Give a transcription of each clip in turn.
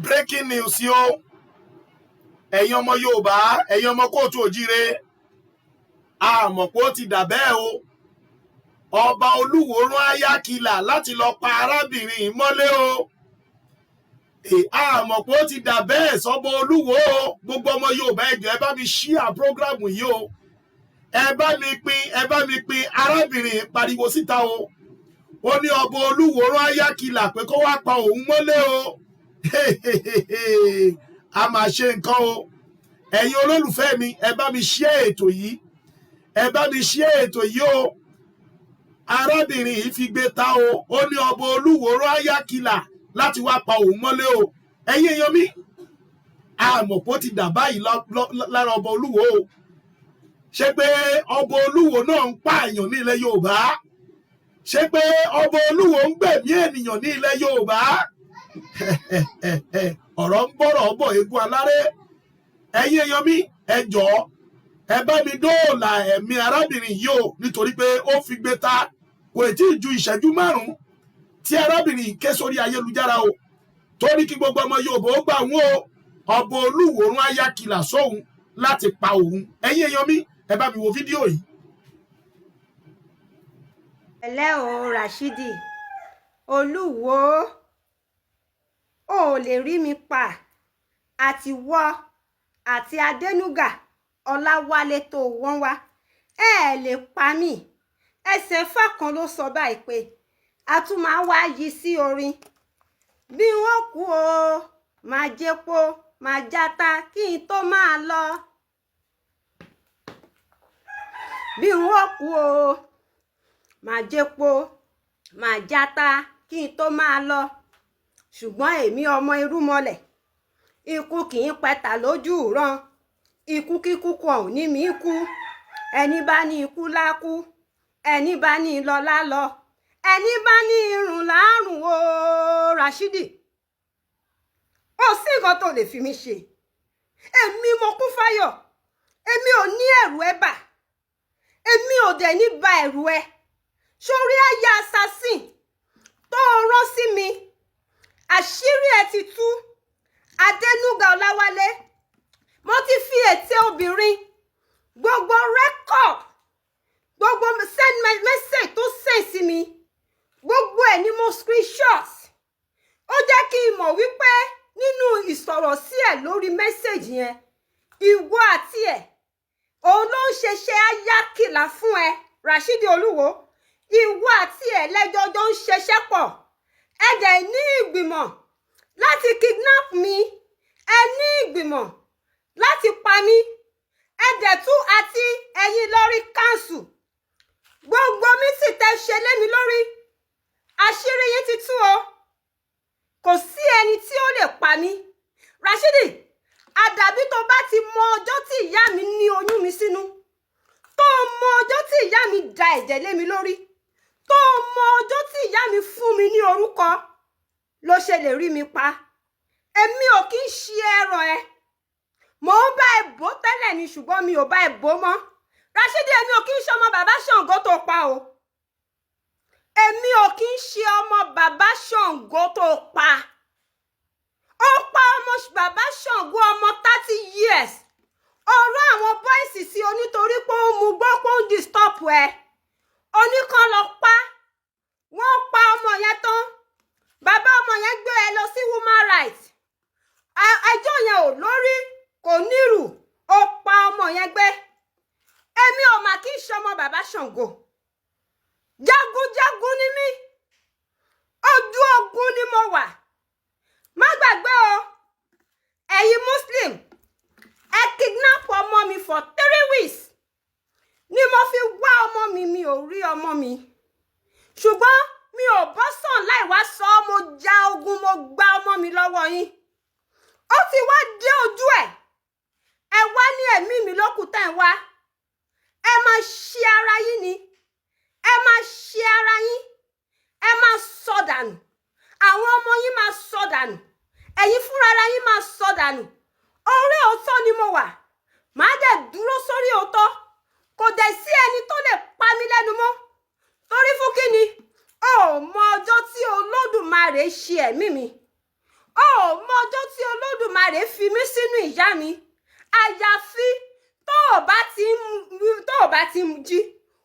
Breaking news o! Ẹ̀yin ọmọ Yorùbá, ẹ̀yin ọmọ káàárọ̀ oòjíire, àmọ̀ pé ó ti dà bẹ́ẹ̀ o. Ọba Olúwo rán ayákìlà láti lọ pa arábìnrin yìí mọ́lé o. Àmọ̀ pé ó ti dà bẹ́ẹ̀ sọ́bọ̀ Olúwo o. Gbogbo ọmọ Yorùbá, ẹ jọ̀ọ́, ẹ bá mi share program yìí o, ẹ bá mi pín, ẹ bá mi pín. Arábìnrin yìí pariwo síta o. Ó ní ọba Olúwo rán ayákìlà pé kó wá pa òun mọ́lé o. A máa ṣe nǹkan o. Ẹ̀yin olólùfẹ́ mi, ẹ bá mi share ètò yìí, ẹ bá mi share ètò yìí o. Arábìnrin yìí fi gbé ta o. Ó ní ọba Olúwo rán ayákìlà láti wá pa òun mọ́lé o. Ẹ̀yin èèyàn mi, àmọ̀ pé ó ti dà báyìí lára ọba Olúwo o. Ṣé pé ọba Olúwo náà ń pààyàn ní ilẹ̀ Yorùbá? Ṣé pé ọba Olúwo ń gbẹ̀mí ènìyàn ní ilẹ̀ Yorùbá? Ọ̀rọ̀ ń bọ̀rọ̀ bọ̀, eégún aláré. Ẹ̀yin èèyàn mi, ẹ jọ̀ọ́, ẹ bá mi dóòlà ẹ̀mí arábìnrin yìí o, nítorí pé ó fi gbé ta. Kò tí ì ju ìṣẹ́jú 5 tí arábìnrin yìí ké sórí ayélujára o, tó ní kí gbogbo ọmọ Yorùbá ó gbà wọ́n o, ọba Olúwo rán ayákìlà sóhun láti pa òun. Ẹ̀yin èèyàn mi, ẹ bá mi wo fídíò yìí. Ẹlẹ́ o, Rashidi Olúwo, ò lè rí mi pa. Àti wọ́ àti Adénúgà Ọláwálé tó wọ́n wá, ẹ ẹ̀ lè pa mí. Ẹsẹ̀ fákan ló sọ báyìí pé a tún máa wá yí sí orin bí wọ́n kú o, máa jẹ́po, máa játa kí n tó máa lọ. Bí wọ́n kú o, máa jẹ́po, máa játa kí n tó máa lọ. Ṣùgbọ́n èmi ọmọ irúnmọlẹ̀, ikú kì í pẹ̀tà lójú ràn. Ikú kíkú kan ò ní mí kú. Ẹni bá ní ikú lákú, ẹni bá ní lọ lálọ, ẹni bá ní irun láàrùn o. Rashidi, ó sí nǹkan tó lè fi mí ṣe. Èmi mo kún fáyọ̀, èmi ò ní ẹ̀rù ẹ bà, èmi ò dẹ̀ ní ba ẹ̀rù ẹ. Sórí àyà assassin tó rán sí mi, àṣírí ẹ ti tú. Adénúgà Ọláwálé, mo ti fi ète obìnrin, gbogbo record, gbogbo send message tó send sí mi, gbogbo ẹ̀ ni mo screenshot. Ó jẹ́ kí n mọ̀ wípé nínú ìsọ̀rọ̀ sí ẹ̀ lórí message yẹn, ìwọ àti ẹ̀, òun ló ń ṣeṣẹ́ ayákìlá fún ẹ. Rashidi Olúwo, ìwọ àti ẹ̀ lẹ́jọ́jọ́ ń ṣeṣẹ́ pọ̀. Ẹ dẹ̀ ní ìgbìmọ̀ láti kidnap mi, ẹ ní ìgbìmọ̀ láti pa mí. Ẹ dẹ̀ tún àti ẹ̀yin lórí council, gbogbo mi sì tẹ́ ṣe lé mi lórí, àṣírí yín ti tú o. Kò sí ẹni tí ó lè pa mí, Rashidi. Àdàbí tó bá ti mọ ọjọ́ tí ìyá mi ní oyún mi sínú, tó mọ ọjọ́ tí ìyá mi da ẹ̀jẹ̀ lé mi lórí, tó mọ ọjọ́ tí ìyá mi fún mi ní orúkọ, ló ṣe lè rí mi pa. Èmi ò kí ń ṣe ẹran ẹ. Mò ń bá ẹ bò tẹ́lẹ̀ ni, ṣùgbọ́n mi ò bá ẹ bò mọ́. Rashidi, èmi ò kí ń ṣe ọmọ bàbá Ṣàngó tó pa o. Èmi ò kí ń ṣe ọmọ bàbá Ṣàngó tó pa. Ó pa ọmọ bàbá Ṣàngó, ọmọ 30 years. Ọ̀rọ̀ àwọn boys sí o, nítorí pé ó mú gbọ́ pé ó ń disturb ẹ, oníkan lọ pa. Wọ́n pa ọmọ yẹn tán, bàbá ọmọ yẹn gbé ẹ lọ sí human rights. Ẹjọ́ yẹn ò lórí, kò nírù. Ó pa ọmọ yẹn gbé. Èmi ò mà kí ń ṣọmọ bàbá Ṣàngó. Jagunjagun ni mí, ojú ogun ni mo wà. Má gbàgbé o, ẹ̀yin Muslim, ẹ kidnap ọmọ mi for 3 weeks ni mo fi wá ọmọ mi. Mi ò rí ọmọ mi, ṣùgbọ́n mi ò bọ́ sàn láì wá sọ ọ́. Mo ja ogun, mo gba ọmọ mi lọ́wọ́ yín. Ó ti wá dé ojú ẹ̀. Ẹ wá ní ẹ̀mí mi lókùtà ẹ̀ wá. Ẹ máa ṣe ara yín ni, ẹ máa ṣe ara yín, ẹ máa sọ dànù. Àwọn ọmọ yín máa sọ dànù, ẹ̀yin fúnra ara yín máa sọ dànù. Orí òótọ́ ni mo wà, màá dẹ̀ dúró sórí òótọ́. Kò dẹ̀ sí ẹni tó lè pa mí lẹ́nu mọ́. Torí fún kí ni? Ó mọ ọjọ́ tí Olódùmarè ṣe ẹ̀mí mi, ó mọ ọjọ́ tí Elédùmarè fi mí sínú ìyá mi. Àyàfi tó o bá ti ń jí,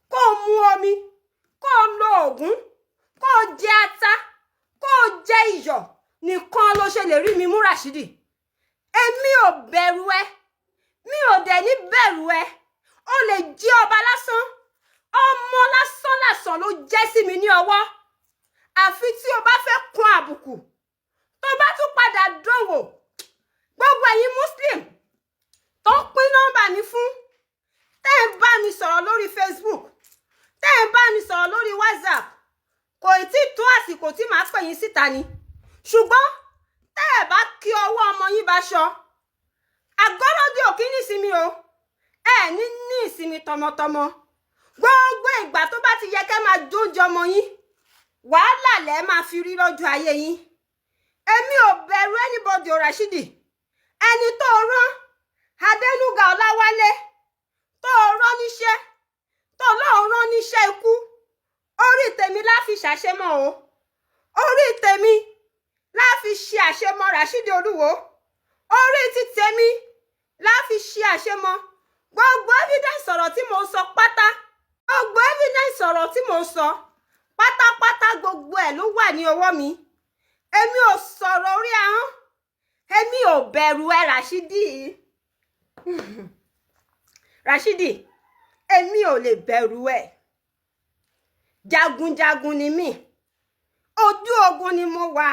kó o mu omi, kó o lo oògùn, kó o jẹ ata, kó o jẹ iyọ̀ nìkan ló ṣe lè rí mi mú. Rashidi, èmi ò bẹ̀rù ẹ, mi ò dẹ̀ ní bẹ̀rù ẹ. Ó lè jí ọba lásán, ọmọ lásán lásán ló jẹ́ sí mi ní ọwọ́. Àfi tí o bá fẹ́ kun àbùkù, tó bá tún padà dánwò. Gbogbo ẹ̀yin Muslim tó ń pín nọ́mbà mi fún, tẹ́ ẹ̀ ń bá mi sọ̀rọ̀ lórí Facebook, tẹ́ ẹ̀ ń bá mi sọ̀rọ̀ lórí WhatsApp, kò tí ì tó àsìkò tí màá pè yín síta ni. Ṣùgbọ́n tẹ́ ẹ̀ bá kí ọwọ́ ọmọ yín bá ṣọ àgọ́rọ́dì, ò kí ní ìsinmi o. Ẹ ní ní ìsinmi tọmọtọmọ. Gbogbo ìgbà tó bá ti yẹ kẹ́ máa jóúnjẹ ọmọ yín, wàhálà lẹ́ máa fi rí lọ́jọ́ ayé yín. Èmi ò bẹ̀rù anybody o. Rashidi, ẹni tó rán Adénúgà Ọláwálé, tó rán níṣẹ́, tó lóun rán níṣẹ́ ikú, orí tèmi la fi ṣàṣemọ́ o. Orí tèmi la fi ṣe àṣemọ́. Rashidi Olúwo, orí ti tèmi la fi ṣe àṣemọ́. Gbogbo evidence ọ̀rọ̀ tí mò ń sọ pátá, gbogbo evidence ọ̀rọ̀ tí mò ń sọ pátápátá, gbogbo ẹ̀ ló wà ní ọwọ́ mi. Èmi ò sọ̀rọ̀ orí ahọ́n. Èmi ò bẹ̀rù ẹ, Rashidi. Rashidi, èmi ò lè bẹ̀rù ẹ. Jagunjagun ni mí, ojú ogun ni mo wà.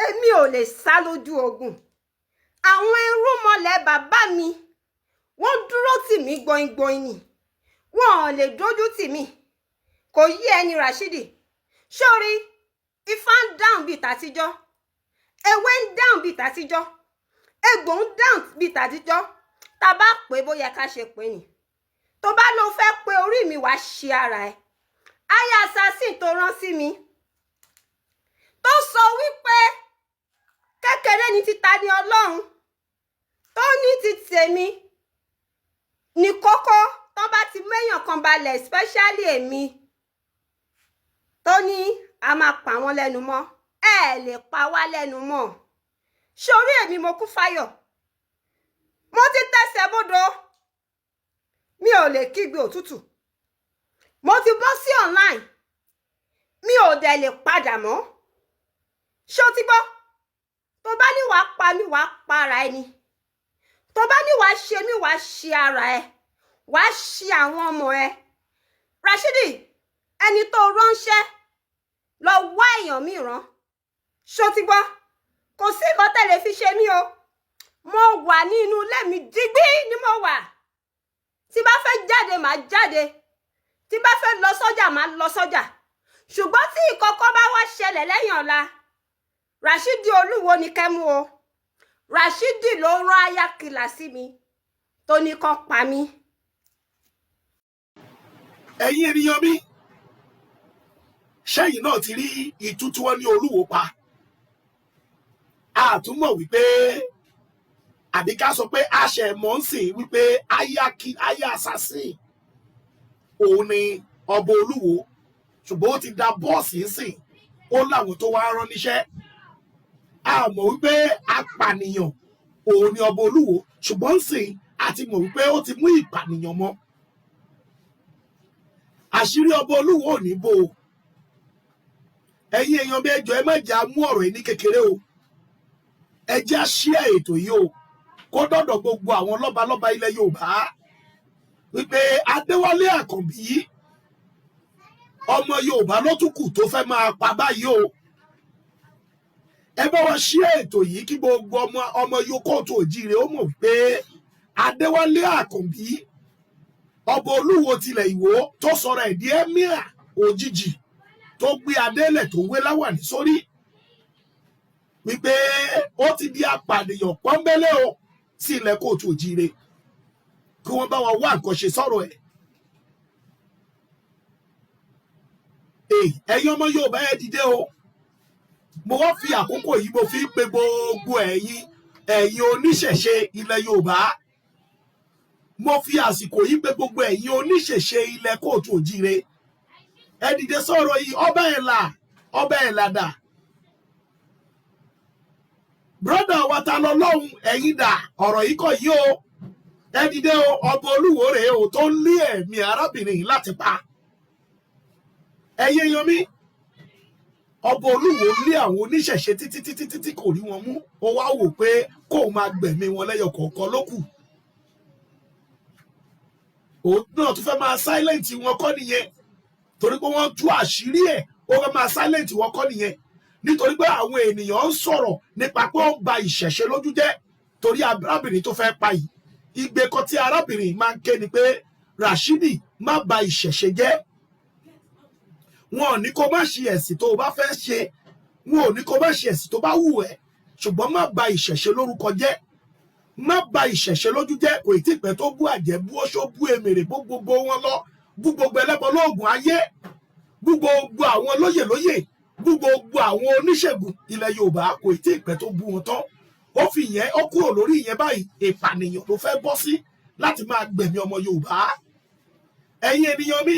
Èmi ò lè sá lójú ogun. Àwọn irúnmọlẹ̀ bàbá mi, wọ́n dúró tì mí gbọ̀ngbọ̀n ni, wọn ò lè dójú tì mí. Kò yí ẹni. Rashidi, sórí ifá ń dáhùn bíi tàtijọ́, ewé ń dáhùn bíi tàtijọ́, egbò ń dáhùn bíi tàtijọ́. Tá a bá pè é bóyá ká ṣe pé ni, tó bá lọ fẹ́ pé orí mi, wàá ṣe ara ẹ̀. Ayé assassin tó rán sí mi, tó sọ wípé kékeré ni títa ní Ọlọ́run, tó ní ti tèmi ní kókó, tó bá ti méyàn kan balẹ̀, especially èmi, tó ní a máa pa wọ́n lẹ́nu mọ́, ẹ lè pa wá lẹ́nu mọ́. Sórí èmi, mo kú fáyọ̀, mo ti tẹsẹ̀ bódò, mi ò lè kígbe òtútù. Mo ti bọ́ sí online, mi ò dẹ̀ lè padà mọ́. Ṣé o ti gbọ́? Tó bá ní wàá pa mí, wàá para ẹni. Tó bá ní wàá ṣe mí, wàá ṣe ara ẹ, wàá ṣe àwọn ọmọ ẹ. Rashidi, ẹni tó ránṣẹ́, lọ wá èèyàn mi rán. Ṣó ti gbọ́? Kò sí nǹkan tẹ̀lé fi ṣe mí o. Mo wà ní inú ilé mi digbí ni mo wà. Tí bá fẹ́ jáde, màá jáde. Tí bá fẹ́ lọ sọ́jà, màá lọ sọ́jà. Ṣùgbọ́n tí ìkọ̀kọ̀ bá wá ṣẹlẹ̀ lẹ́yìn ọ̀la, Rashidi Olúwo ni kẹ́mú o. Rashidi ló rán ayákìlà sí mi tó ní kán pa mí. Ẹ̀yin ènìyàn mi, ṣẹ́yìn náà ti rí ìtú tí wọ́n ní Olúwo pa. Àtúmọ̀ wípé, àbí ká sọ pé àṣẹ mọ̀ ń sìn wípé aya assassin òun ni ọba Olúwo, ṣùgbọ́n ó ti da bọ́ọ̀sì ń sìn, ó láwọn tó wá rán níṣẹ́. A mọ̀ wípé apànìyàn òun ni ọba Olúwo, ṣùgbọ́n ń sìn àti mọ̀ wípé ó ti mú ìpànìyàn mọ́. Àṣírí ọba Olúwo ò ní bò ó. Ẹ̀yin èèyàn bí, ẹjọ́, ẹ má jẹ́ á mú ọ̀rọ̀ yìí ní kékeré o. Ẹ jẹ́ á share ètò yìí o, kó dọ̀dọ̀ gbogbo àwọn lọ́balọ́ba ilẹ̀ Yorùbá wípé Adéwálé Àkànbí, ọmọ Yorùbá ló tún kù tó fẹ́ máa pa báyìí o. Ẹ bá wa share ètò yìí kí gbogbo ọmọ ọmọ yòókù òjíire ó mọ̀ wípé Adéwálé Àkànbí, ọba Olúwo tilẹ̀ Ìwó tó sọ̀rọ̀ ẹ̀ di emir òjijì, tó gbé adélẹ̀, tó wé láwàní sórí, wípé ó ti di apànìyàn pọ́nbélé o sí ilẹ̀ kóòtù òjíire, kí wọ́n bá wa wá nǹkan ṣe sọ̀rọ̀ ẹ̀. Ẹ̀yin ọmọ Yorùbá, ẹ dìde o. Mo wá fi àkókò yìí, mo fi ń pe gbogbo ẹ̀yin oníṣẹ̀ṣe ilẹ̀ Yorùbá. Mo fi àsìkò yìí pe gbogbo ẹ̀yin oníṣẹ̀ṣe ilẹ̀ kóòtù òjíire, ẹ dìde sọ̀rọ̀ yìí. Ọba ẹ̀là, ọba ẹ̀làdà. Brother wa ta lọ lọ́hùn, ẹ̀yin dà? Ọ̀rọ̀ yìí kọ́ yìí o. Ẹ dìde o. Ọba Olúwo rèé o tó ń lé ẹ̀mí arábìnrin yìí láti pa. Ẹ̀yin èèyàn mi, ọba Olúwo lé àwọn oníṣẹ̀ṣe títí títí títí, kò rí wọn mú. Ó wá wò pé kóun máa gbẹ̀mí wọn lẹ́yọ kọ̀ọ̀kan ló kù. Òun náà tún fẹ́ máa silent wọn kọ́ nìyẹn, torí pé wọ́n tú àṣírí ẹ̀. Ó fẹ́ máa silent wọn kọ́ nìyẹn, nítorí pé àwọn ènìyàn ń sọ̀rọ̀ nípa pé ó ń ba ìṣẹ̀ṣe lójú jẹ́, torí arábìnrin tó fẹ́ pa yìí. Igbe kan tí arábìnrin máa ń ké ni pé, "Rashidi, má ba ìṣẹ̀ṣe jẹ́." Wọn ò ní kó má ṣe ẹ̀sìn tó o bá fẹ́ ṣe, wọn ò ní kó má ṣe ẹ̀sìn tó bá wù ẹ́, ṣùgbọ́n má ba ìṣẹ̀ṣe lórúkọ jẹ́, má ba ìṣẹ̀ṣe lójú jẹ́. Kò tí ì pẹ́ tó bú àjẹ́, bú oṣó, bú èmèrè, bú gbogbo wọn lọ, bú gbogbo ẹlẹ́bọ lóògùn ayé, bú gbogbo àwọn lóyè lóyè, bú gbogbo àwọn oníṣègùn ilẹ̀ Yorùbá. Kò tí ì pẹ́ tó bú wọn tán. Ó fi ìyẹn, ó kúrò lórí ìyẹn báyìí. Ìpànìyàn ló fẹ́ bọ́ sí láti máa gbẹ̀mí ọmọ Yorùbá. Ẹ̀yin ènìyàn mi,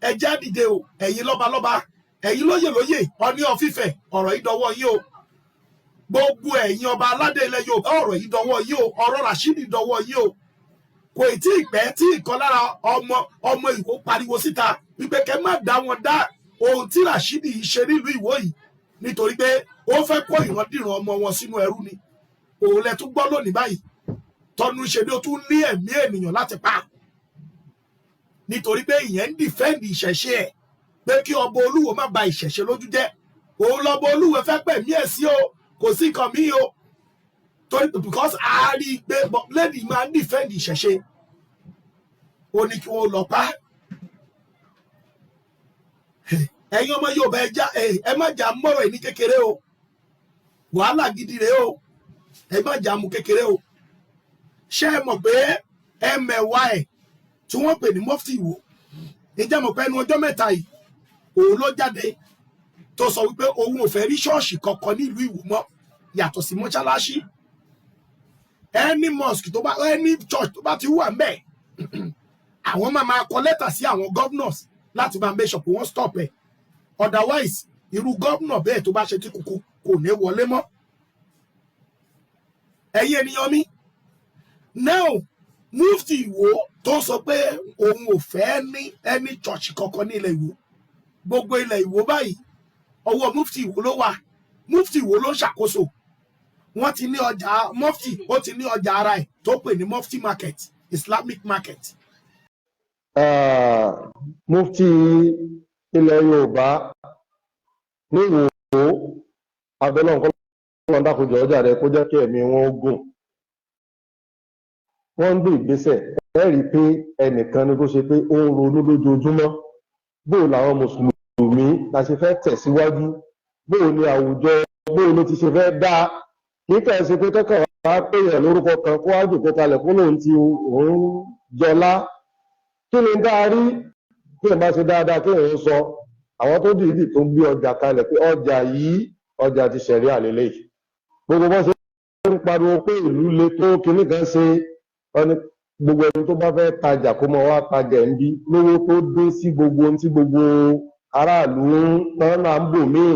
ẹ já dìde o. Ẹ̀yin lọ́balọ́ba, ẹ̀yin lóyè lóyè, Ọọ̀ni of Ifẹ̀, ọ̀rọ̀ yìí dọwọ́ yín o. Gbogbo ẹ̀yin ọba aládé ilẹ̀ Yorùbá, ọ̀rọ̀ yìí dọwọ́ yín o. Ọ̀rọ̀ Rashidi dọwọ́ yín o. Kò tí ì pẹ́ tí ìkan lára ọmọ ọmọ Ìwó pariwo síta wípé kẹ́ má dá wọn dá ohun tí Rashidi yìí ṣe nílùú Ìwó yìí, nítorí pé ó fẹ́ kó ìrandíran ọmọ wọn sínú ẹrú ni. Òun lẹ tún gbọ́ lónìí báyìí tọ́nu ṣe ni ó tún lé ẹ̀mí ènìyàn láti pa, nítorí pé ìyẹn ń defend ìṣẹ̀ṣe ẹ̀ pé kí ọba Olúwo má ba ìṣẹ̀ṣe lójú jẹ́. Òun lọ́ba Olúwo fẹ́ pẹ̀mí ẹ̀ sí o, kò sí nǹkan míì o, torí because a rí i pé lady máa ń defend ìṣẹ̀ṣe, ó ní kí wọ́n lọ pa. Ẹ̀yin ọmọ Yorùbá, ẹ má jà mọ́rọ̀ ẹ̀ ní kékeré o. Wàhálà gidi rèé o. Ẹ má jà mú kékeré o. Ṣé ẹ mọ̀ pé ẹmẹ̀wá ẹ̀ tí wọ́n pè ní Mufti Ìwò, ìjẹ́ mọ̀ pé ẹnu ọjọ́ mẹ́ta yìí òun ló jáde tó sọ wípé òun ò fẹ́ rí ṣọ́ọ̀ṣì kankan nílùú Ìwó mọ́ yàtọ̀ sí mọ́ṣáláṣí? Any mosque tó bá, any church tó bá ti wà ńbẹ̀, àwọn máa máa kọ lẹ́tà sí àwọn governors láti máa make sure pé wọ́n stop ẹ̀. Otherwise, irú governor bẹ́ẹ̀ tó bá ṣe tí kúkú kò ní wọlé mọ́. Ẹ̀yin ènìyàn mi, now Mufti Ìwó tó sọ pé òun ò fẹ́ ní any church kankan ní ilẹ̀ Ìwó, gbogbo ilẹ̀ Ìwó báyìí, ọwọ́ Mufti Ìwó ló wà. Mufti Ìwó ló ń ṣàkóso. Wọ́n ti ní ọjà, Mufti ó ti ní ọjà ara ẹ̀ tó pè ní Mufti Market, Islamic Market. Mufti ilẹ̀ Yorùbá ní Ìwó, abẹ́lẹ́ nǹkan dákòjọ́ ọjà rẹ̀ kó jẹ́ kí ẹ̀mí wọn ó gùn. Wọ́n ń gbé ìgbésẹ̀. Ẹ rí i pé ẹnìkan ni tó ṣe pé ó ń ronú lójoojúmọ́ bóò làwọn mùsùlùmí la ṣe fẹ́ tẹ̀síwájú, bóò ni àwùjọ, bóò ló ti ṣe fẹ́ dáa. Kì í kàn ṣe pé kọ́kàn wá péyàn lórúkọ kan kó wá jòkó kalẹ̀ kó lóun ti òun jọlá. Kí ni dáa rí kí ẹ̀ bá ṣe dáadáa, kí èèyàn sọ àwọn tó dìídì tó gbé ọjà kalẹ̀ pé ọjà yìí, ọjà ti ṣẹ̀rí àlélẹ́ yìí. Gbogbo bọ́n ṣe ń pariwo pé ìlú le tó kinní kan ṣe wọ́n ní gbogbo ẹni tó bá fẹ́ tajà kó mọ wá tajà ń bí lówó tó dé sí gbogbo ohun tí gbogbo aráàlú ń tán náà ń bò míì.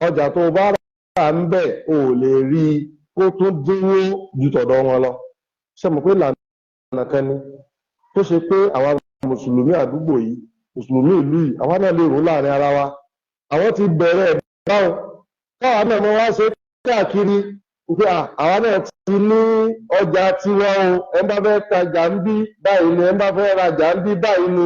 Ọjà tó bá rà ń bẹ̀, ò lè rí i kó tún dínwó ju tọ̀dọ̀ wọn lọ. Ṣe mọ̀ pé ìlànà kan ni tó ṣe pé àwa mùsùlùmí àdúgbò yìí, mùsùlùmí ìlú yìí, àwa náà lè rò láàrin ara wa. Àwọn ti bẹ̀rẹ̀ ẹ̀ báwọn, káwa náà mọ wá ṣe káàkiri pé àwa náà ti ní ọjà tiwa o. Ẹ bá fẹ́ tajà ń bí báyìí ni, ẹ bá fẹ́ rajà ń bí báyìí ni.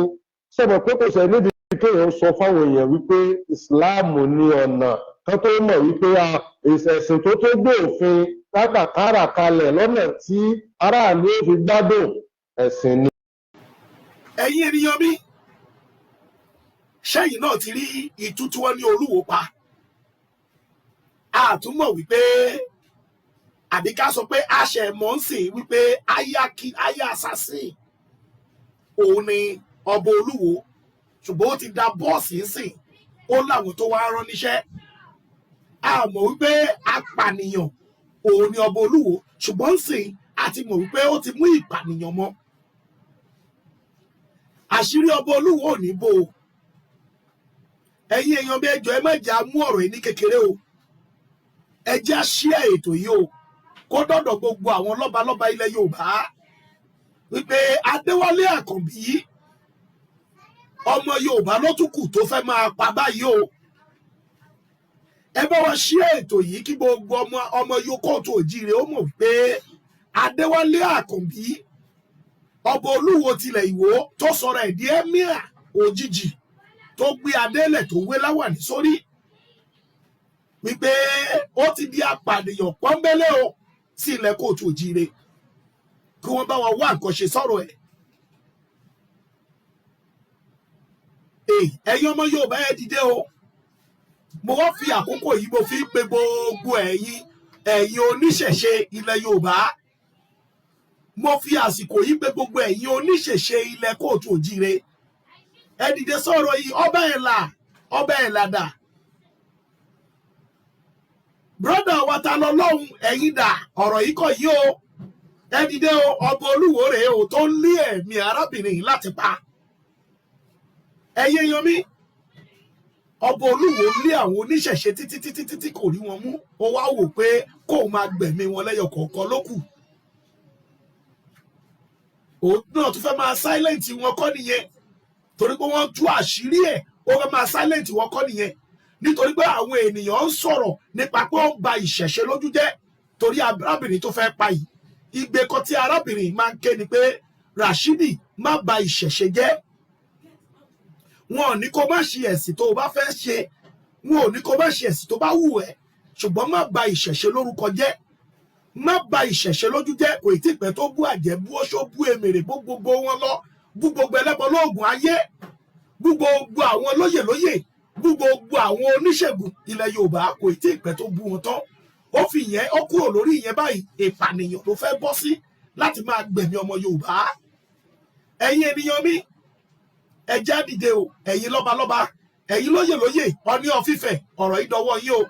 Ṣe mọ̀ pé kò sẹ́ nídìí kéèyàn sọ fáwọn èèyàn wípé ìsìláàmù ní ọ̀nà kan tó mọ̀ wípé ẹ̀sìn tó gbé òfin kátàkárà kalẹ̀ lọ́nà tí aráàlú ó fi gbádùn ẹ̀sìn ni. Ẹ̀yin ènìyàn mi, ṣẹ́yìn náà ti rí itú tí wọ́n ní Olúwo pa. Àtúmọ̀ wípé, àbí ká sọ pé àṣẹ mọ̀ ń sìn wípé aya assassin òun ni ọba Olúwo, ṣùgbọ́n ó ti da bọ́ọ̀sì ń sìn, ó láwọn tó wá rán níṣẹ́. A mọ̀ wípé apànìyàn òun ni ọba Olúwo, ṣùgbọ́n ń sìn àti mọ̀ wípé ó ti mú ìpànìyàn mọ́. Àṣírí ọba Olúwo ò ní bò ó. Ẹ̀yin èèyàn bí, ẹjọ́, ẹ má jà mú ọ̀rọ̀ yìí ní kékeré o. Ẹ jẹ́ á share ètò yìí o, kó dọ̀dọ̀ gbogbo àwọn lọ́balọ́ba ilẹ̀ Yorùbá wípé Adéwálé Àkànbí, ọmọ Yorùbá ló tún kù tó fẹ́ máa pa báyìí o. Ẹ bá wa share ètò yìí kí gbogbo ọmọ ọmọ káàárọ̀ oòjíire ó mọ̀ wípé Adéwálé Àkànbí, ọba Olúwo tilẹ̀ Ìwó tó sọ̀rọ̀ ẹ̀ di emir òjijì, tó gbé adélẹ̀, tó wé láwàní sórí, wípé ó ti di apànìyàn pọ́nbélé o sí ilẹ̀ káàárọ̀ oòjíire, kí wọ́n bá wọn wá nǹkan ṣe sọ̀rọ̀ ẹ̀. Ẹ̀yin ọmọ Yorùbá, ẹ dìde o. Mo wá fi àkókò yìí, mo fi ń pe gbogbo ẹ̀yin oníṣẹ̀ṣe ilẹ̀ Yorùbá. Mo fi àsìkò yìí pe gbogbo ẹ̀yin oníṣẹ̀ṣe ilẹ̀ káàárọ̀ oòjíire, ẹ dìde sọ̀rọ̀ yìí. Ọba ẹ̀là, ọba ẹ̀làdà, brother wa ta lọ lọ́hùn, ẹ̀yin dà? Ọ̀rọ̀ yìí kọ̀ yìí o. Ẹ dìde o. Ọba Olúwo rèé o tó ń lé ẹ̀mí arábìnrin yìí láti pa. Ẹ̀yin èèyàn mi, ọba Olúwo lé àwọn oníṣẹ̀ṣe títí títí títí, kò rí wọn mú. Ó wá wò pé kó o máa gbẹ̀mí wọn lẹ́yọ kọ̀ọ̀kan ló kù. Òun náà tún fẹ́ máa silent wọn kọ́ nìyẹn, torí pé wọ́n tú àṣírí ẹ̀. Ó fẹ́ máa silent wọn kọ́ nìyẹn, nítorí pé àwọn ènìyàn ń sọ̀rọ̀ nípa pé ó ń ba ìṣẹ̀ṣe lójú jẹ́, torí arábìnrin tó fẹ́ pa yìí, igbe kan tí arábìnrin máa ń ké ni pé, "Rashidi, má ba ìṣẹ̀ṣe jẹ́." Wọn ò ní kó má ṣe ẹ̀sìn tó o bá fẹ́ ṣe, wọn ò ní kó má ṣe ẹ̀sìn tó bá wù ẹ́, ṣùgbọ́n má ba ìṣẹ̀ṣe lórúkọ jẹ́, má ba ìṣẹ̀ṣe lójú jẹ́. Kò tí ì pẹ́ tó bú àjẹ́, bú oṣó, bú emèrè, bú gbogbo wọn lọ, bú gbogbo ẹlẹ́bọ lóògùn ayé, bú gbogbo àwọn lóyè lóyè, bú gbogbo àwọn oníṣègùn ilẹ̀ Yorùbá. Kò tí ì pẹ́ tó bú wọn tán. Ó fi ìyẹn, ó kúrò lórí ìyẹn báyìí, ìpànìyàn ló fẹ́ bọ́ sí láti máa gbẹ̀mí ọmọ Yorùbá. Ẹ̀yin ènìyàn mi, ẹ jẹ́ á dìde o. Ẹ̀yin lọ́balọ́ba, ẹ̀yin lóyè lóyè, Ọọ̀ni of Ifẹ̀, ọ̀rọ̀ yìí dọwọ́ yín o.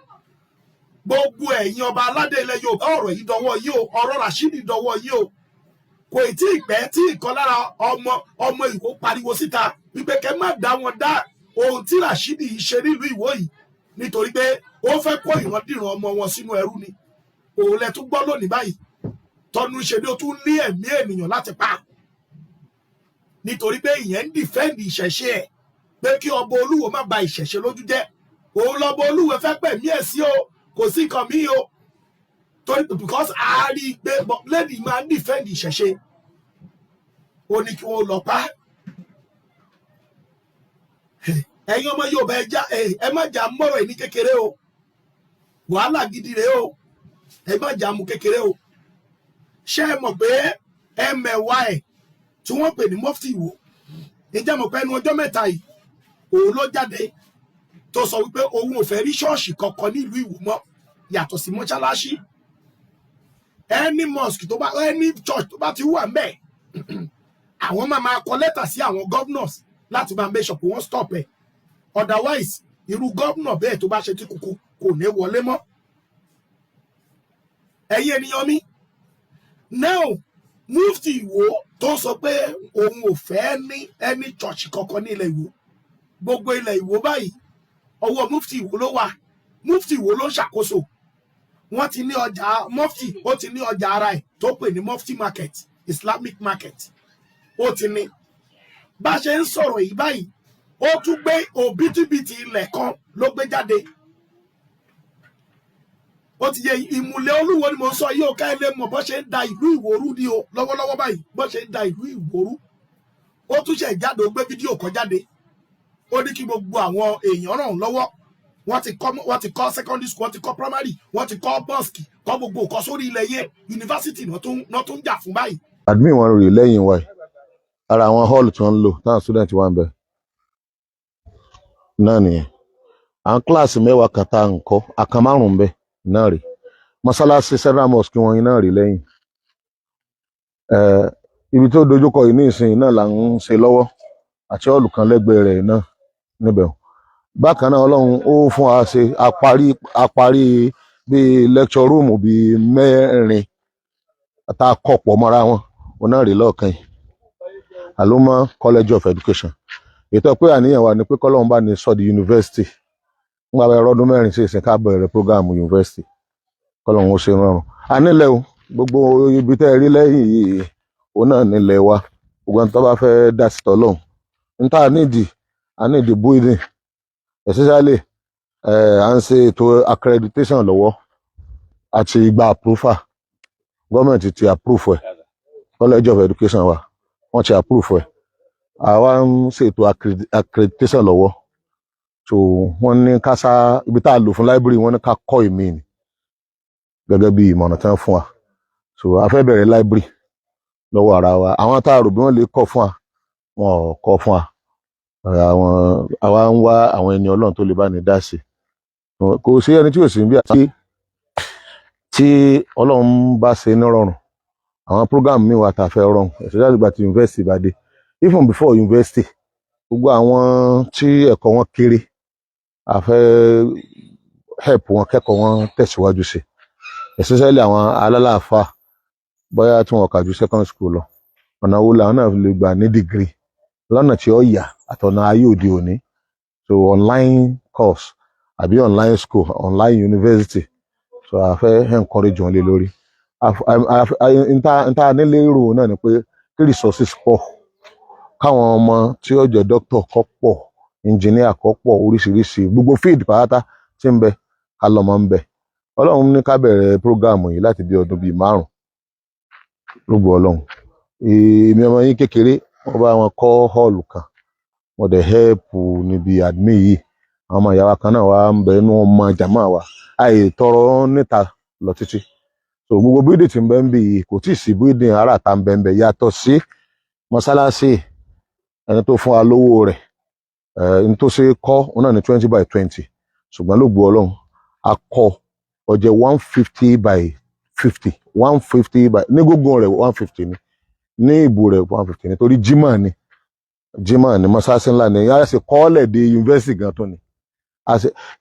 Gbogbo ẹ̀yin ọba aládé ilẹ̀ Yorùbá, ọ̀rọ̀ yìí dọwọ́ yín o. Ọ̀rọ̀ Rashidi dọwọ́ yín o. Kò tí ì pẹ́ tí ìkan lára ọmọ ọmọ Ìwó pariwo síta wípé kẹ́ má dá wọn dá ohun tí Rashidi yìí ṣe nílùú Ìwó yìí, nítorí pé ó fẹ́ kó ìrandíran ọmọ wọn sínú ẹrú ni. Òun lẹ tún gbọ́ lónìí báyìí tọ́nu ṣe ni ó tún lé ẹ̀mí ènìyàn láti pa, nítorí pé ìyẹn ń defend ìṣẹ̀ṣe ẹ̀ pé kí ọba Olúwo má ba ìṣẹ̀ṣe lójú jẹ́. Òun lọ́ba Olúwo fẹ́ pẹ̀mí ẹ̀ sí o, kò sí nǹkan míì o, torí because a rí i pé lady máa ń defend ìṣẹ̀ṣe, ó ní kí wọ́n lọ pa. Ẹ̀yin ọmọ Yorùbá, ẹ já, ẹ má jà mọ́rọ̀ ẹ̀ ní kékeré o. Wàhálà gidi rèé o. Ẹ má jà mú kékeré o. Ṣé ẹ mọ̀ pé ẹmẹ̀wá ẹ̀ tí wọ́n pè ní Mufti Ìwò, ìjẹ́ mọ̀ pé ẹnu ọjọ́ mẹ́ta yìí òun ló jáde tó sọ wípé òun ò fẹ́ rí ṣọ́ọ̀ṣì kankan nílùú Ìwó mọ́ yàtọ̀ sí mọ́ṣáláṣí? Any mosque tó bá, any church tó bá ti wà ńbẹ̀, àwọn máa máa kọ lẹ́tà sí àwọn governors láti máa make sure pé wọ́n stop ẹ̀. Otherwise, irú governor bẹ́ẹ̀ tó bá ṣe tí kúkú kò ní wọlé mọ́. Ẹ̀yin ènìyàn mi, now Mufti Ìwó tó sọ pé òun ò fẹ́ ní any church kankan ní ilẹ̀ Ìwó, gbogbo ilẹ̀ Ìwó báyìí, ọwọ́ Mufti Ìwó ló wà. Mufti Ìwó ló ń ṣàkóso. Wọ́n ti ní ọjà, Mufti ó ti ní ọjà ara ẹ̀ tó pè ní Mufti Market, Islamic Market. Ó ti ní bá ṣe ń sọ̀rọ̀ yìí báyìí, ó tún gbé òbítíbitì ilẹ̀ kan ló gbé jáde. Ó ti yẹ ìmùlẹ̀ Olúwo ni mo ń sọ yìí o. Ká ẹ lè mọ̀ bó ṣe ń da ìlú Ìwó rú ni o lọ́wọ́lọ́wọ́ báyìí, bó ṣe ń da ìlú Ìwó rú. Ó tún ṣe ìjáde, ó gbé fídíò kan jáde, ó ní kí gbogbo àwọn èèyàn ràn án lọ́wọ́. Wọ́n ti kọ́ secondary school, wọ́n ti kọ́ primary, wọ́n ti kọ́ mosque, kọ́ gbogbo nǹkan sórí ilẹ̀ yẹn. Yunifásitì náà tún ń jà fún báyìí. Admin wọn rèé lẹ́yìn wa yìí. Ara àwọn hall tí wọ́n ń lò táwọn student wà ń bẹ̀ náà nìyẹn. Àwọn kíláàsì 10 kan tá à ń kọ́ àkàn márùn-ún bẹ̀ náà rèé. Mọ́sálásí Central Mosque wọn náà rèé lẹ́yìn. Ibi tó dojúkọ yìí ní ìsìn náà là ń ṣe lọ́wọ́, àti hall kan lẹ́gbẹ̀ẹ́ rẹ̀ náà níbẹ̀. Bákan náà, Ọlọ́run ó fún wa ṣe, a parí bíi lecture room bíi mẹ́rin tá a kọ́ pọ̀ mọ́ra wọn. Òun náà rèé lọ́ọ̀kan yìí, Aluma College of Education. Ètò pé àníyàn wa ni pé kọ́lọ́run bá ní sọ di university nígbà bá ọdún 4 sí ìsìn, ká bẹ̀rẹ̀ program university. Kọ́lọ́run ó ṣe rọrùn. A nílẹ̀ o, gbogbo ibi tẹ́ ẹ rí lẹ́yìn yìí, òun náà nílẹ̀ wa. Gbogbo ẹni tó bá fẹ́ dá sí tọ́lọ́hún n tá a nídìí, a nídìí building especially. À ń ṣe ètò accreditation lọ́wọ́ àti gba approval. Gọ́ọ̀mẹ̀ntì ti approve ẹ̀, College of Education wa, wọ́n ti approve ẹ̀. Àwa ń ṣètò accreditation lọ́wọ́. So wọ́n ní ká sá ibi tá a lò fún library, wọ́n ní ká kọ́ ìmí ni gẹ́gẹ́ bí ìmọ̀ràn tí wọ́n fún wa. So a fẹ́ bẹ̀rẹ̀ library lọ́wọ́ ara wa. Àwọn tá a rò bí wọ́n lè kọ́ fún wa, wọn ò kọ́ fún wa. Àwọn àwa ń wá àwọn ẹni Ọlọ́run tó lè bá ní dá sí. Kò sí ẹni tí ò sí bí àti tí Ọlọ́run bá ṣe nírọ̀rùn. Àwọn program mi wà tá a fẹ́ rọrùn, especially ìgbà tí university bá dé. Even before university, gbogbo àwọn tí ẹ̀kọ́ wọn kéré, a fẹ́ help wọn kẹ́kọ̀ọ́ wọn tẹ̀síwájú sí, especially àwọn alálàáfà, bóyá tí wọn kà ju secondary school lọ. Ọ̀nà wo làwọn náà lè gbà ní degree lọ́nà tí ó yà àtọ̀nà ayé òde òní? So online course àbí online school, online university. So a fẹ́ encourage wọn lé lórí. Nta nílé rò náà ni pé kí resources pọ̀, káwọn ọmọ tí ó jẹ́ doctor kọ́ pọ̀, engineer kọ́ pọ̀, oríṣiríṣi gbogbo field pátá tí ń bẹ, ká lọ́mọ ń bẹ. Ọlọ́run ní ká bẹ̀rẹ̀ program yìí láti bí ọdún bíi 5 lógo Ọlọ́run. Èmi ọmọ yín kékeré, wọ́n bá wọn kọ́ hall kan, wọ́n dẹ̀ help níbi admin yìí. Àwọn ọmọ ìyá wa kan náà wà ń bẹ inú ọmọ jàmá wa, àì tọrọ níta lọ títí. So gbogbo building tí ń bẹ ń bì yìí, kò tí ì sí building ara ta ń bẹ ń bẹ yàtọ̀ sí mọ́sálásí. Ẹni tó fún wa lówó rẹ̀ ẹ̀ n tó ṣe kọ́ òun náà ní 20 by 20, ṣùgbọ́n lógo Ọlọ́run, a kọ́ ó jẹ́ 150 by 50, 150 by ní gbogbo rẹ̀ 150 ni, ní ìbò rẹ̀ 150 ni, torí jimá ni, jimá ni, mọ́sáàsì ńlá ni. Yàrá sì kọ́ọ̀lẹ̀ dé yunifásitì gan tó ni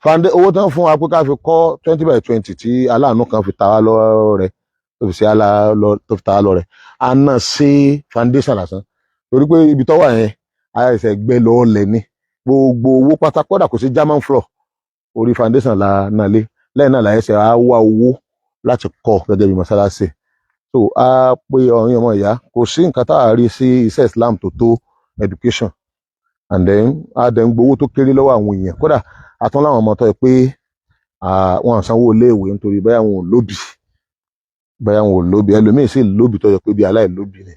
fàndé owó tán fún wa pé ká fi kọ́ 20 by 20 tí aláàánú kan fi ta wá lọ́rẹ, tó fi ṣe alá lọ, tó fi ta wá lọ́rẹ, a ná sí foundation lásán, torí pé ibi tó wà yẹn, àìsẹ̀ gbẹ lọ́ọ̀lẹ̀ ni. Gbogbo owó pátá, kódà kò sí German floor, orí foundation la náà lé. Lẹ́yìn náà làyẹ̀sẹ̀ á wá owó láti kọ́ gẹ́gẹ́ bí mọ́sálásí. So a pé ọ̀yin ọmọ ìyá, kò sí nǹkan tá a rí sí iṣẹ́ Islam tó tó education. And then a dẹ̀ ń gbowó tó kéré lọ́wọ́ àwọn èèyàn. Kódà a tún láwọn ọmọ tó yẹ pé wọn sanwó iléèwé nítorí bóyá wọn ò lóbìí, bóyá wọn ò lóbìí. Ẹlòmíín sì lóbìí tó yẹ pé bí aláìlóbìí ni,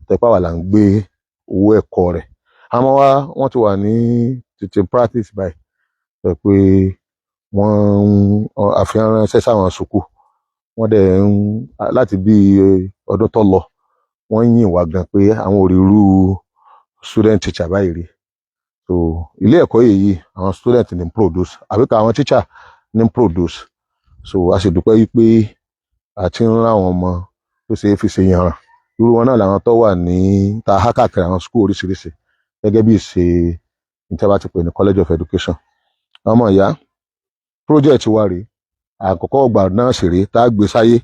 tó yẹ pé àwa là ń gbé owó ẹ̀kọ́ rẹ̀. Àmọ́ wá wọ́n ti wà ní tètè practice báyìí, tó yẹ pé wọ́n ń àfihàn ránṣẹ́ sáwọn sùkúù. Wọ́n dẹ̀ ń láti bí ọdún tó lọ, wọ́n yìn wá gan pé àwọn ò rí irú student teacher báyìí rí. So ilé ẹ̀kọ́ yìí, àwọn student ní produce, àbí ká àwọn teacher ní produce. So a sì dúpẹ́ wípé a ti ń rán àwọn ọmọ tó ṣe é fi ṣe yanràn. Irú wọn náà làwọn tó wà ní ta há káàkiri àwọn school oríṣiríṣi, gẹ́gẹ́ bí ìṣe ní tí a bá ti pè ní College of Education. Ọmọ ìyá, project wa rèé. Àkọ́kọ́ ọgbà náà sì rèé tá a gbé sáyé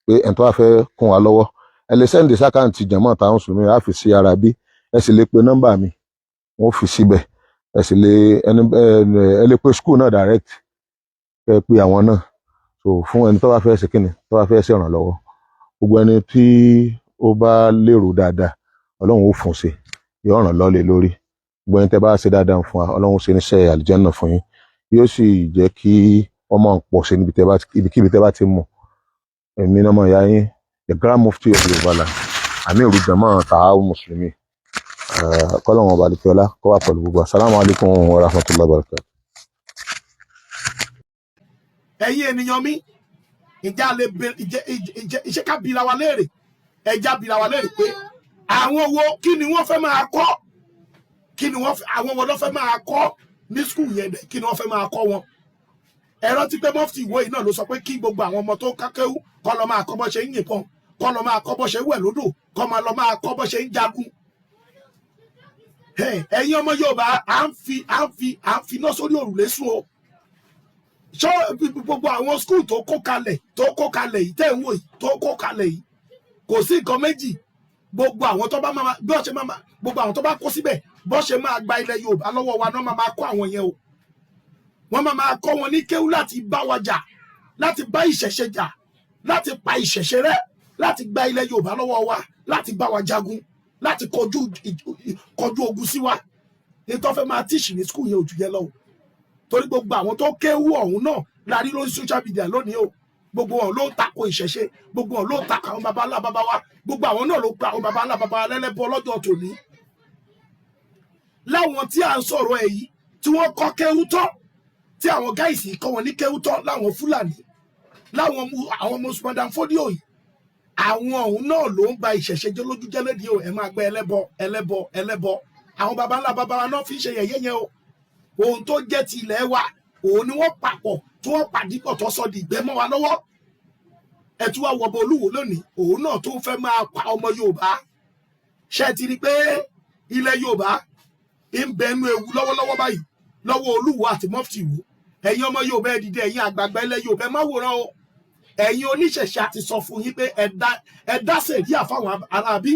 pé ẹni tó bá fẹ́ kún wa lọ́wọ́, ẹ lè send sí account jàmọ́ táwọn mùsùlùmí, á fi sí ara bí. Ẹ sì lè pe nọ́mbà mi, wọ́n fi síbẹ̀. Ẹ sì lè ẹni ẹ lè pe school náà direct, kẹ́ ẹ pe àwọn náà. So fún ẹni tó bá fẹ́ ṣe kíni, tó bá fẹ́ ṣèrànlọ́wọ́, gbogbo ẹni tí ó bá lérò dáadáa, Ọlọ́run ó fún un ṣe, yóò ràn lọ́lẹ̀ lórí. Gbogbo ẹni tẹ́ bá ṣe dáadáa fún wa, Ọlọ́run ó ṣe níṣẹ́ àlùjánnà fún yín, yóò sì jẹ́ kí ọmọ pọ̀ sí níbi tẹ́ bá, ibikíbi tẹ́ bá ti mọ̀. Èmi náà mọ̀ ìyá yín, the Grand Mufti of Yorùbá land, Amiru Jama Ta'awun Mùsùlùmí. Kọ́lọ́wọ́n ọba àdìkẹ́ọ́lá kó wà pẹ̀lú gbogbo. Assalamu alaikum wa rahmatullahi wa barakatuh. Ẹ̀yin ènìyàn mi, ìjà lè bẹ ìjẹ ìjẹ iṣẹ́ ká bira wa léèrè, ẹja bira wa léèrè pé àwọn wo, kí ni wọ́n fẹ́ máa kọ́? Kí ni wọ́n fẹ́, àwọn wo ló fẹ́ máa kọ́ ní school yẹn dẹ̀? Kí ni wọ́n fẹ́ máa kọ́ wọn? Ẹ rántí pé mọ́fìtì ìwé yìí náà ló sọ pé kí gbogbo àwọn ọmọ tó kákéwú kọ́ lọ máa kọ́ bọ́ ṣe ń yìnbọn, kọ́ lọ máa kọ́ bọ́ ṣe ń wẹ̀ lódò, kọ́ máa lọ máa kọ́ bọ́ ṣe ń jagun. Ẹ̀yin ọmọ Yorùbá, à ń fi iná sórí òrùlé sùn o. Ṣọ́ gbogbo àwọn school tó kó kalẹ̀ yìí tẹ́ ń wò yìí, tó kó kalẹ̀ yìí, kò sí nǹkan méjì. Gbogbo àwọn tó bá máa bí wọ́n ṣe máa, gbogbo àwọn tó bá kó síbẹ̀, bọ́ ṣe máa gba ilẹ̀ Yorùbá lọ́wọ́ wa náà, máa máa kọ́ àwọn yẹn o. Wọ́n máa máa kọ́ wọn ní kéwú láti bá wa jà, láti bá ìṣẹ̀ṣe jà. Láti pa ìṣẹ̀ṣe rẹ́, láti gba ilẹ̀ Yorùbá lọ́wọ́ wa, láti bá wa jagun, láti kọjú ogun sí wa ní tó fẹ́ máa teach ní school yẹn ò jù yẹn lọ o. Torí gbogbo àwọn tó kéwú ọ̀hún náà la rí lórí social media lónìí o. Gbogbo wọn ló ń tako ìṣẹ̀ṣe, gbogbo wọn ló ń tako àwọn baba ńlá baba wa, gbogbo àwọn náà ló pa àwọn baba ńlá baba wa lẹ́lẹ́bọ lọ́jọ́ tòní. Láwọn tí à ń sọ̀rọ̀ ẹ̀ yìí, tí wọ́n kọ́ kéwú tán, tí àwọn guys kọ́ wọn ní kéwú tán, láwọn Fúlàní, láwọn àwọn Usman Dan Fodio yìí, àwọn ọ̀hún náà ló ń ba ìṣẹ̀ṣe jẹ́ lójú jẹ́ lónìí o. Ẹ máa gbẹ́ ẹlẹ́bọ, ẹlẹ́bọ, ẹlẹ́bọ. Àwọn baba ńlá baba wa náà fi ń ṣe yẹ̀yẹ́ yẹn o. Ohun tó jẹ́ ti ilẹ̀ wa, òun ni wọ́n papọ̀ tí wọ́n pàdípọ̀ tó sọ di ìgbẹ́ mọ́ wa lọ́wọ́. Ẹ tún wá wọbọ Olúwo lónìí, òun náà tó ń fẹ́ máa pa ọmọ Yorùbá. Ṣe ti rí i pé ilẹ̀ Yorùbá ń bẹnu ewu lọ́wọ́lọ́wọ́ báyìí lọ́wọ́ Olúwo àti Mufti Ìwó? Ẹ̀yin ọmọ Yorùbá, ẹ dìde. Ẹ̀yin àgbààgbà ilẹ̀ Yorùbá, ẹ má wòran o. Ẹ̀yin oníṣẹ̀ṣe, àti sọ fún yín pé ẹ dá sẹ̀ríà fáwọn aráabí.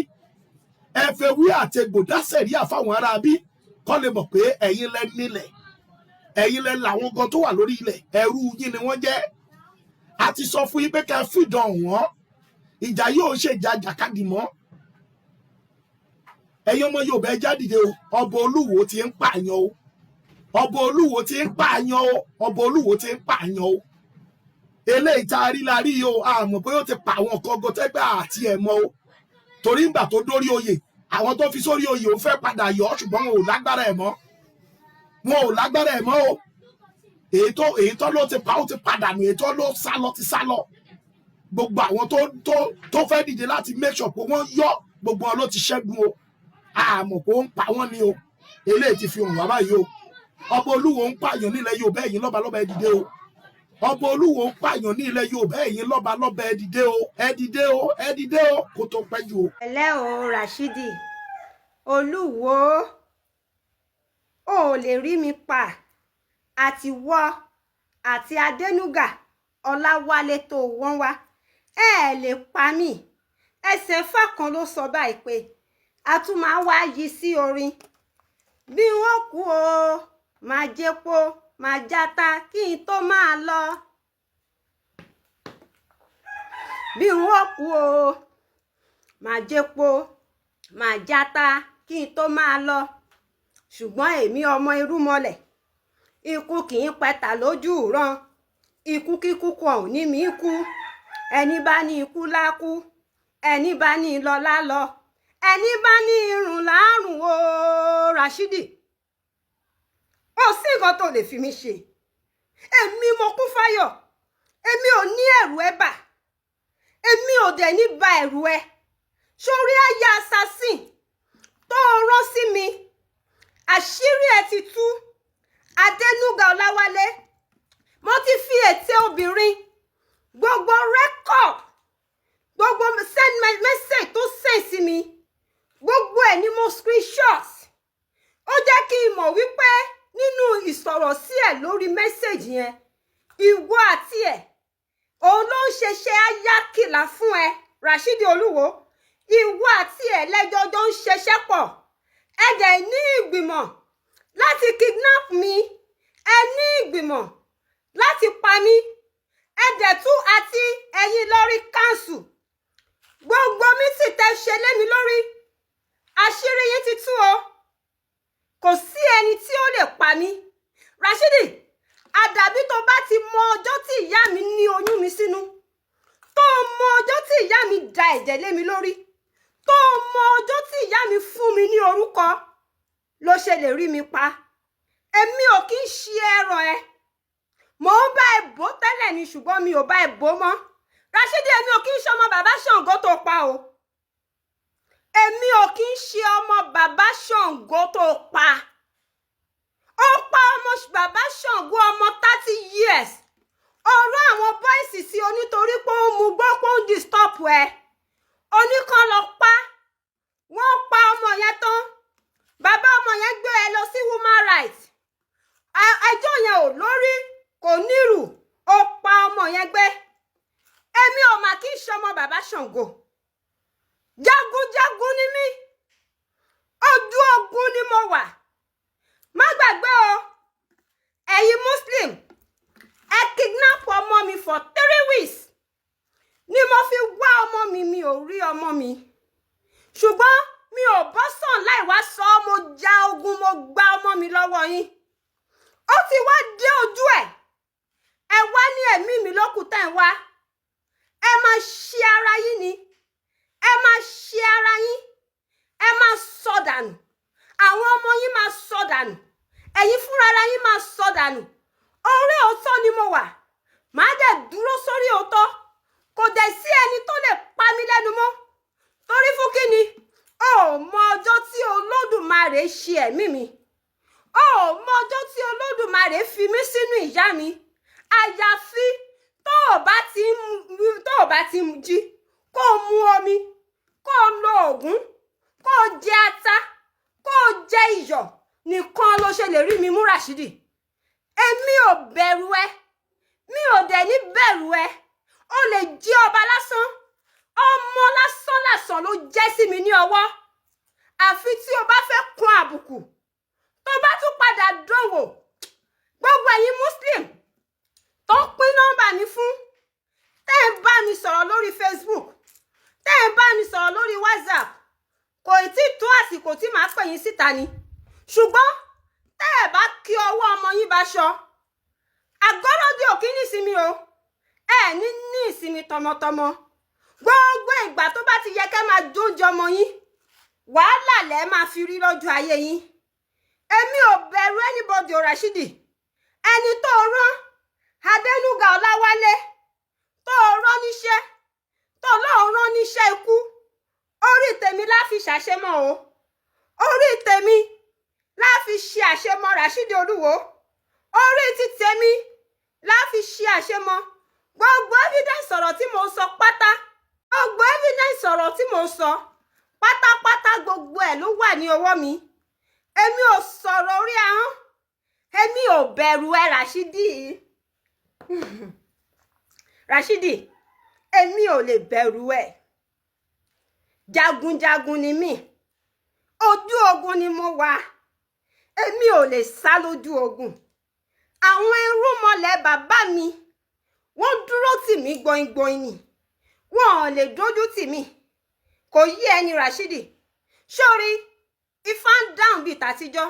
Ẹ fẹ́ wí àtẹ̀gbò dá sẹ̀ríà fáwọn aráabí, kọ́ lè mọ̀ pé ẹ̀yin lẹ nílẹ̀, ẹ̀yin lẹ làwọn gan tó wà lórí ilẹ̀, ẹrú yín ni wọ́n jẹ́. A ti sọ fún yín pé kẹ́ ẹ fìdán wọ́n. Ìjà yóò ṣe ìjà jàkadì mọ́. Ẹ̀yin ọmọ Yorùbá, ẹ já dìde o. Ọba Olúwo ti ń pààyàn o. Ọba Olúwo ti ń pààyàn o. Ọba Olúwo ti ń pààyàn o. Eléyìí tá a rí la rí o. Àmọ́ bóyá ó ti pa àwọn kan gan tẹ́gbẹ́ àti ẹ̀ mọ́ o, torí ìgbà tó dórí oyè, àwọn tó fi sórí oyè, ó fẹ́ padà yọ ọ́, ṣùgbọ́n wọn ò lágbára ẹ̀ mọ́, wọn ò lágbára ẹ̀ mọ́ o. Èyí tó ló ti pa, ó ti padà nù. Èyí tó ló sá lọ ti sá lọ. Gbogbo àwọn tó fẹ́ dìde láti make sure pé wọ́n yọ, gbogbo wọn ló ti ṣẹ́gun o. Àmọ́ pé ó ń pa wọ́n ni o. Eléyìí ti fi hàn wá báyìí o. Ọba Olúwo ń pààyàn nílẹ̀ Yorùbá. Ẹ̀yin lọ́ba lọ́ba, ẹ dìde o. Ọba Olúwo ń pààyàn ní ilẹ̀ Yorùbá. Ẹ̀yin lọ́ba lọ́ba, ẹ dìde o, ẹ dìde o, ẹ dìde o, kó tó pẹ́ jù o. Ẹlẹ́ o, Rashidi Olúwo, ò lè rí mi pa. Àti wọ́ àti Adénúgà Ọláwálé tó wọ́n wá, ẹ ẹ̀ lè pa mí. Ẹsẹ̀ fákan ló sọ báyìí pé a tún máa wá yí sí orin bí wọ́n kú o, máa jẹ́po, máa játa kí n tó máa lọ. Bí wọ́n kú o, máa jẹ́po, máa játa kí n tó máa lọ. Ṣùgbọ́n èmi ọmọ irúnmọlẹ̀, ikú kì í pẹ̀tà lójú ràn. Ikú kíkú kan ò ní mí kú. Ẹni bá ní ikú lákú, ẹni bá ní lọ lálọ, ẹni bá ní irun láàrùn o. Rashidi, ó sí nǹkan tó lè fi mí ṣe. Èmi mo kún fáyọ̀, èmi ò ní ẹ̀rù ẹ bà, èmi ò dẹ̀ ní ba ẹ̀rù ẹ. Sórí àyà assassin tó o rán sí mi, àṣírí ẹ ti tú. Adénúgà Ọláwálé, mo ti fi ète obìnrin, gbogbo record, gbogbo send message tó send sí mi, gbogbo ẹ̀ ni mo screenshot. Ó jẹ́ kí n mọ̀ wípé nínú ìsọ̀rọ̀ sí ẹ̀ lórí message yẹn, ìwọ àti ẹ̀, òun ló ń ṣeṣẹ́ ayákìlá fún ẹ. Rashidi Olúwo, ìwọ àti ẹ̀ lẹ́jọ́jọ́ ń ṣiṣẹ́ pọ̀. Ẹ dẹ̀ ní ìgbìmọ̀ láti kidnap mi, ẹ ní ìgbìmọ̀ láti pa mí. Ẹ dẹ̀ tún àti ẹ̀yin lórí council, gbogbo mi sì tẹ́ ṣe lé mi lórí, àṣírí yín ti tú o. Kò sí ẹni tí ó lè pa mí, Rashidi. Àdàbí tó bá ti mọ ọjọ́ tí ìyá mi ní oyún mi sínú, tó mọ ọjọ́ tí ìyá mi da ẹ̀jẹ̀ lé mi lórí, tó mọ ọjọ́ tí ìyá mi fún mi ní orúkọ, ló ṣe lè rí mi pa. Èmi ò kí ń ṣe ẹran ẹ. Mò ń bá ẹ bò tẹ́lẹ̀ ni, ṣùgbọ́n mi ò bá ẹ bò mọ́. Rashidi, èmi ò kí ń ṣe ọmọ bàbá Ṣàngó tó pa o. Èmi ò kí ń ṣe ọmọ bàbá Ṣàngó tó pa. Ó pa ọmọ bàbá Ṣàngó, ọmọ 30 years. Ọ̀rọ̀ àwọn boys sí o, nítorí pé ó mú gbọ́ pé ó ń disturb ẹ, oníkan lọ pa. Wọ́n pa ọmọ yẹn tán, bàbá ọmọ yẹn gbé ẹ lọ sí human rights. Ẹjọ́ yẹn ò lórí, kò nírù. Ó pa ọmọ yẹn gbé. Èmi ò mà kí ń ṣọmọ bàbá Ṣàngó. Jagunjagun ni mí, ojú ogun ni mo wà. Má gbàgbé o, ẹ̀yin Muslim, ẹ kidnap ọmọ mi for 3 weeks. rí ọmọ mi, ṣùgbọ́n mi ò bọ́ sàn láì wá sọ ọ́. Mo ja ogun, mo gba ọmọ mi lọ́wọ́ yín. Ó ti wá dé ojú ẹ̀. Ẹ wá ní ẹ̀mí mi lókùn tẹ̀ ń wá. Ẹ máa ṣe ara yín ni, ẹ máa ṣe ara yín, ẹ máa sọ dànù. Àwọn ọmọ yín máa sọ dànù, ẹ̀yin fúnra ara yín máa sọ dànù. Orí òótọ́ ni mo wà, màá dẹ̀ dúró sórí òótọ́. Kò dẹ̀ sí ẹni tó lè pa mí lẹ́nu mọ́. Torí fún kí ni? O ò mọ ọjọ́ tí Olódùmarè ṣe ẹ̀mí mi, o ò mọ ọjọ́ tí Olódùmarè fi mí sínú ìyá mi. Àyàfi tó o bá ti ń jí, kó o mu omi, kó o lo oògùn, kó o jẹ ata, kó o jẹ iyọ̀ nìkan ló ṣe lè rí mi mú. Ràṣídì, èmi ò bẹ̀rù ẹ, mi ò dẹ̀ ní bẹ̀rù ẹ. Ó lè jí ọba lásán, ọmọ lásán lásán ló jẹ́ sí mi ní ọwọ́. Àfi tí o bá fẹ́ kun àbùkù tó bá tún padà dánwò. Gbogbo ẹ̀yin Muslim tó ń pín nọ́mbà mi fún, tẹ́ ẹ̀ ń bá mi sọ̀rọ̀ lórí Facebook, tẹ́ ẹ̀ ń bá mi sọ̀rọ̀ lórí WhatsApp, kò tí ì tó àsìkò tí màá pè yín síta ni. Ṣùgbọ́n tẹ́ ẹ̀ bá kí ọwọ́ ọmọ yín bá ṣọ àgọ́rọ́dì, òkí ní ìsinmi o. Ẹ ní ní ìsinmi tọmọtọmọ. Gbogbo ìgbà tó bá ti yẹ kẹ́ máa jóúnjẹ ọmọ yín, wàhálà lẹ́ máa fi rí lọ́jọ́ ayé yín. Èmi ò bẹ̀rù anybody o. Rashidi, ẹni tó rán Adénúgà Ọláwálé, tó rán níṣẹ́, tó lóun rán níṣẹ́ ikú, orí tèmi la fi ṣàṣemọ́ o. Orí tèmi la fi ṣe àṣemọ́. Rashidi Olúwo, orí ti tèmi la fi ṣe àṣemọ́. Gbogbo evidence ọ̀rọ̀ tí mo sọ pátá, gbogbo evidence ọ̀rọ̀ tí mo sọ pátápátá, gbogbo ẹ̀ ló wà ní ọwọ́ mi. Èmi ò sọ̀rọ̀ orí ahọ́n, èmi ò bẹ̀rù ẹ. Rashidi, Rashidi, èmi ò lè bẹ̀rù ẹ. Jagunjagun ni mí, ojú ogun ni mo wà, èmi ò lè sá lójú ogun. Àwọn irúnmọlẹ̀ bàbá mi, wọ́n dúró tì mí gbọ̀ngbọ̀n ni, wọn ò lè dójú tì mí. Kò yí ẹni. Rashidi, sórí ifá ń dáhùn bíi tàtijọ́,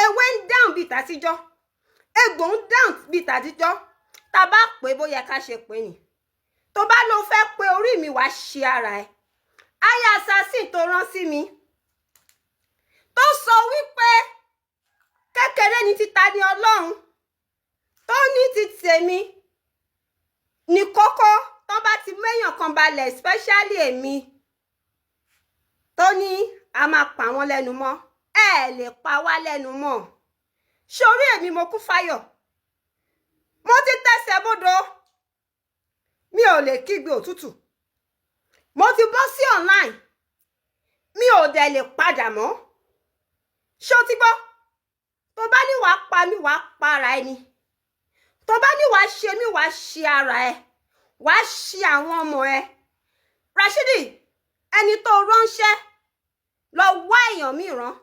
ewé ń dáhùn bíi tàtijọ́, egbò ń dáhùn bíi tàtijọ́. Tá a bá pè é bóyá ká ṣe pé ni, tó bá lọ fẹ́ pé orí mi, wàá ṣe ara ẹ̀. Aya assassin tó rán sí mi, tó sọ wípé kékeré ni títa ní Ọlọ́run, tó ní ti tèmi ní kókó, tó bá ti méyàn kan balẹ̀, especially èmi, tó ní a máa pa wọ́n lẹ́nu mọ́, ẹ lè pa wá lẹ́nu mọ́. Sórí èmi, mo kú fáyọ̀, mo ti tẹsẹ̀ bódò, mi ò lè kígbe òtútù. Mo ti bọ́ sí online, mi ò dẹ̀ lè padà mọ́. Ṣé o ti gbọ́? Tó bá ní wàá pa mí, wàá para ẹni. Tó bá ní wàá ṣe mí, wàá ṣe ara ẹ, wàá ṣe àwọn ọmọ ẹ. Rashidi, ẹni tó ránṣẹ́, lọ wá èèyàn mi rán.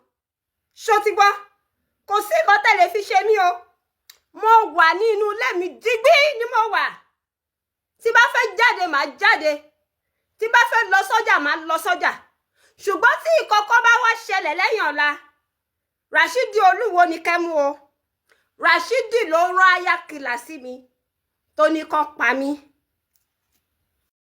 Ṣó ti gbọ́? Kò sí nǹkan tẹ̀lé fi ṣe mí o. Mo wà ní inú ilé mi digbí ni mo wà. Tí bá fẹ́ jáde, màá jáde. Tí bá fẹ́ lọ sọ́jà, màá lọ sọ́jà. Ṣùgbọ́n tí ìkọ̀kọ̀ bá wá ṣẹlẹ̀ lẹ́yìn ọ̀la, Rashidi Olúwo ni kẹ́mú o. Rashidi ló rán ayákìlà sí mi tó ní kán pa mí.